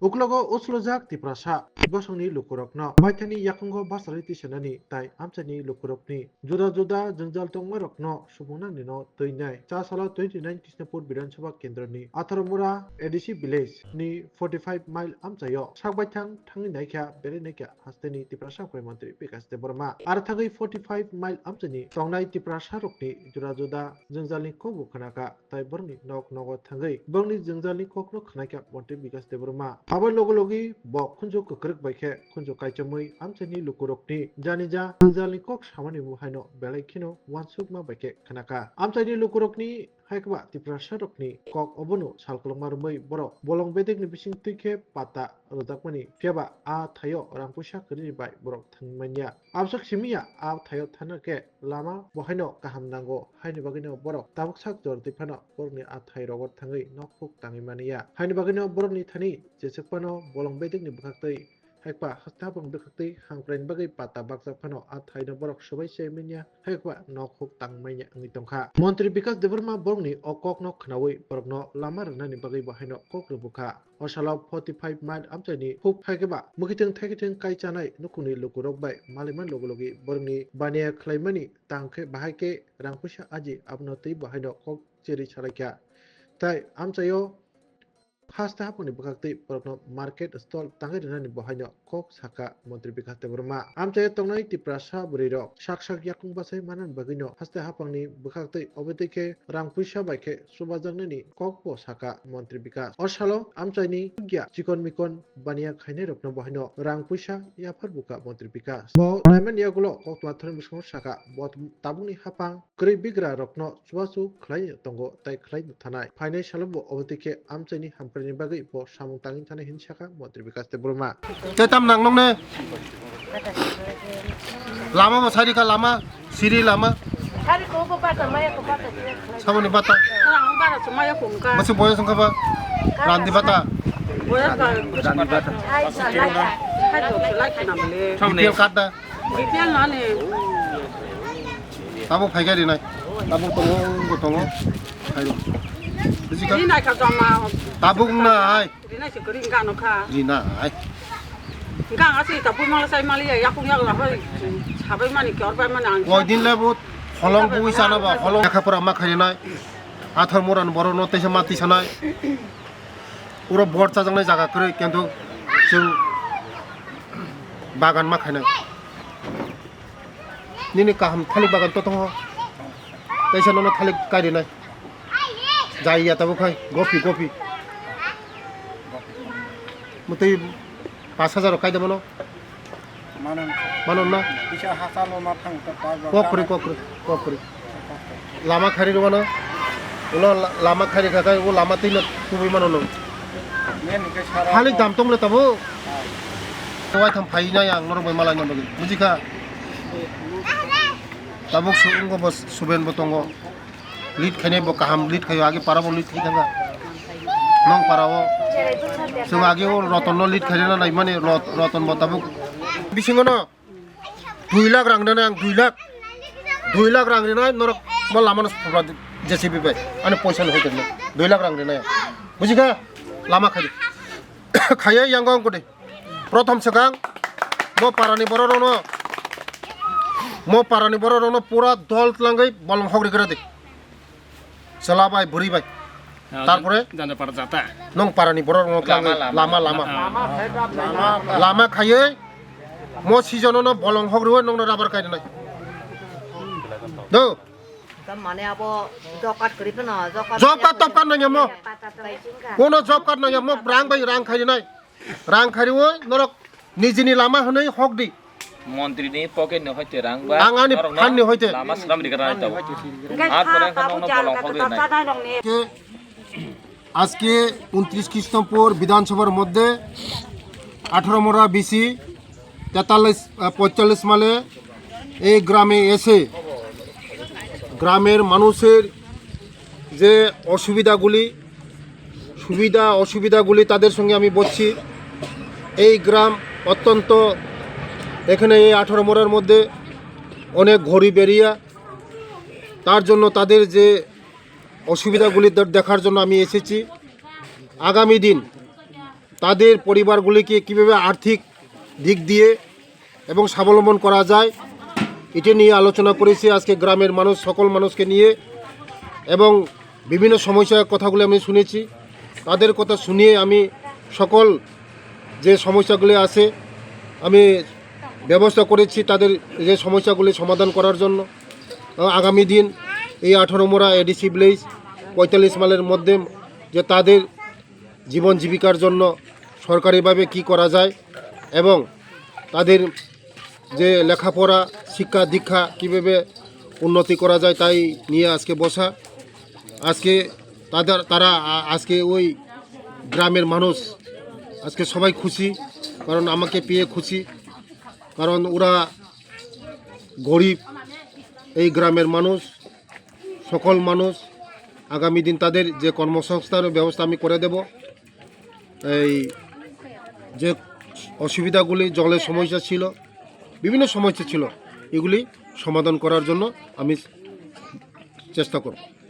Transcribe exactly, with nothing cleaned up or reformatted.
Uklogo uslojak Tiprasa bosongni lukurokno baithani yakungo basari tisanani tai amchaini lukurokni juda juda jwngjal tongmarokno supungnanino twinai. Chasalo twenty nine Krishnapur Bidhan Sabha Kendroni Atharomura A D C village ni forty five mile amchaio sakbaithang thangwi naikha, belai naikha hasteni Tiprasa Mantri Bikash Debbarma. Aro thangwi forty five mile amchaini tongnai Tiprasa rokni juda juda jwngjalni kokbo khnakha. Tai borokni nok nogo thangwi borokni jwngjalni kokno khwnaikha Mantri Bikash Debbarma. Abo logi logi bo khunju kwkrwk bai khe khunju kaichamwi amchaini lukurokni jani ja jwngjalni kok samani bo haino belai kheno uansukma bai khe khnakha. Amchaini lukurokni hai kwba Tiprasa rokni kok obono sal kwlwngma romwi borok bolong bedekni bising twi khe pata rwjakmani, phiyaba a thaio rang puisa kwrwini bai borok thangwi manya. Abswk simi ya, a thaio thana khe lama bo haino kaham nango, haini bagwino borok tabuk sak jor twi phano borokni a thai rogo thangwi nok huk tangwi mani ya. Haini bagwino borokni thani jeswk phano bolong bedekni bwkhaktwi, haikba haste hapang bwkhaktwi hamkraini bagwi pata bakjak phano a thaino borok swbai se manya, haikba nok huk tangmanya wngwi tongkha. Montri Bikash Debbarma borokni o kokno khwnawi borokno lama rwnani bagwi bo haino kok rwbukha. O salo forty five mile amchaini huk phaikhe ba mwkhitwng thaikithwng kai chanai nukhungni lukurok bai maliman logi logi borokni baniya khlaimani tang khe bahai khe rang puisa aji abono twi bo haino kok cherwi salaikha. Tai amchaio haste hapangni bwkhaktwi borokno market stall tangwi rwnani bo haino kok sakha Montri Bikash Debbarma. Amchaio tongnai Tiprasa bwrwirok sak sak yakung bachai manani bagwino haste hapangni bwkhaktwi obotwi khe rang puisa bai khe chubajaknani kokbo sakha Montri Bikash. O salo amchaini hukya chikon mikon baniya khainairokno bo haino rang puisa yaphar bukha Montri Bikash. Bo naimani yagulo koktwma thani bwskango sakha bo tabukni hapang kwrwi bigra rokno chubachu khlai tongo tai khlai thanai. Phainai salo bo obotwi khe amchaini hamkraini bagwi bo samung tangwi thanai hinwi sakha Montri Bikash Debbarma. Tei tam nang nokne? Lama bo sari kha lama, siri lama. Sari ko bo bata maya ko bata. Saboni bata. Ang bata chumaya ko ka. Masi boyos wngkha ba? Randi bata. Boyos ba. Randi bata. Hai sa lai. Hai to lai kana male. B P L card da. B P L nani. Tabuk phaikha rinai. Tabuk tongo, wngbo tongo. Phairo. Buji kha? Rinai kha jama. Tabuk wngnai. Rinai se kwrwi wngkha ano kha. Rinai. Wngkha ang aswk tabuk mala sai maliya yakung yakla hoi. Sabai mani khe orbai mani ang. Koi din le bo holong bui sana ba, holong. Lekha pora ma khainai. Athar moran borok no teisa ma tisanai. Uro bor chajaknai jaga kwrwi kintu chwng bagan ma khainai. Nini kaham thalik bagan to tongo. Teisa nono thalik kairinai. Jai ya tabuk khai gopi gopi. Mutui pas hajar kai de mano. Mano. Mano na? Bisa hasal o ma thang ta pa. Kokri kokri kokri. Lama khari rwmano. Ulo la-, lama khari kha khai o lama twi no tubui mano no. Thalik dam tong le tabo. Wai tham phai na yang norok bai malai no bagwi. Buji kha? Tabuk su-, wngkha bo Suben bo tongo. Lead khainai bo kaham lead khaio, agi para bo lead khai thangkha. Nong para o. Chwng agi o Roton no lead khainai na nai mani Rot-, Roton bo tabuk. Bisingo no dui lakh rang rinai ang, dui lakh. Dui lakh rang rinai norok bo lama no sopra J C B bai. Ani poisa no hoite no. Dui lakh rang rinai ang. Buji kha? Lama khai. Khaiya yang gong kode. Prothom swkang mo parani bororokno, mo parani bororokno pura dol tlangwi bolong hok rigra di. Chwla bai, bwrwi bai. Ah, tarpore janda para jata. Nong parani bororokno tlangwi lama, lama, lama. Lama khaiwi mo sijono no bolong hok riwi nongno rabar kainai. Do. Mane abo job card kwrwi phano, job card. Job card, top card nangya mo. Kono job card nangya mo, rang bai rang khainai. Rang khariwi norok nijini lama hwnwi hok di. Montri ni pocket ni hoite rang ba. Ang ani phan ni hoite. Lama slam rigra nai tabo. Ar pore ang nokno bolong hok rinai. Ke, aske untris Krishnapur Bidhan Sabhar moddhe atharo mora bisi tetallis, আহ, পঁয়তাল্লিশ মাইলে এই গ্রামে এসে গ্রামের মানুষের যে অসুবিধাগুলি, সুবিধা অসুবিধাগুলি তাদের সঙ্গে আমি বসছি। এই গ্রাম অত্যন্ত, এখানে এই আঠারো মোড়ের মধ্যে অনেক গরিব এরিয়া, তার জন্য তাদের যে অসুবিধাগুলি দে-, দেখার জন্য আমি এসেছি। আগামী দিন তাদের পরিবারগুলিকে কীভাবে আর্থিক দিক দিয়ে এবং স্বাবলম্বন করা যায়, এটা নিয়ে আলোচনা করেছি আজকে গ্রামের মানুষ, সকল মানুষকে নিয়ে। এবং বিভিন্ন সমস্যার কথাগুলি আমি শুনেছি। তাদের কথা শুনিয়ে আমি সকল যে সমস্যাগুলি আছে, আমি ব্যবস্থা করেছি তাদের যে সমস্যাগুলি সমাধান করার জন্য। এবং আগামী দিন এই আঠারো মোড়া এডিসি ভিলেজ পঁয়তাল্লিশ মাইলের মধ্যে যে তাদের জীবন জীবিকার জন্য সরকারিভাবে কি করা যায় এবং তাদের যে লেখাপড়া, শিক্ষা দীক্ষা কীভাবে উন্নতি করা যায়, তাই নিয়ে আজকে বসা। আজকে তাদের, তারা আ-, আজকে ওই গ্রামের মানুষ আজকে সবাই খুশি, কারণ আমাকে পেয়ে খুশি, কারণ ওরা গরিব, এই গ্রামের মানুষ, সকল মানুষ। আগামী দিন তাদের যে কর্মসংস্থানের ব্যবস্থা আমি করে দেব। এই যে অসুবিধাগুলি, জলের সমস্যা ছিল, বিভিন্ন সমস্যা ছিল, এগুলি সমাধান করার জন্য আমি চেষ্টা করব।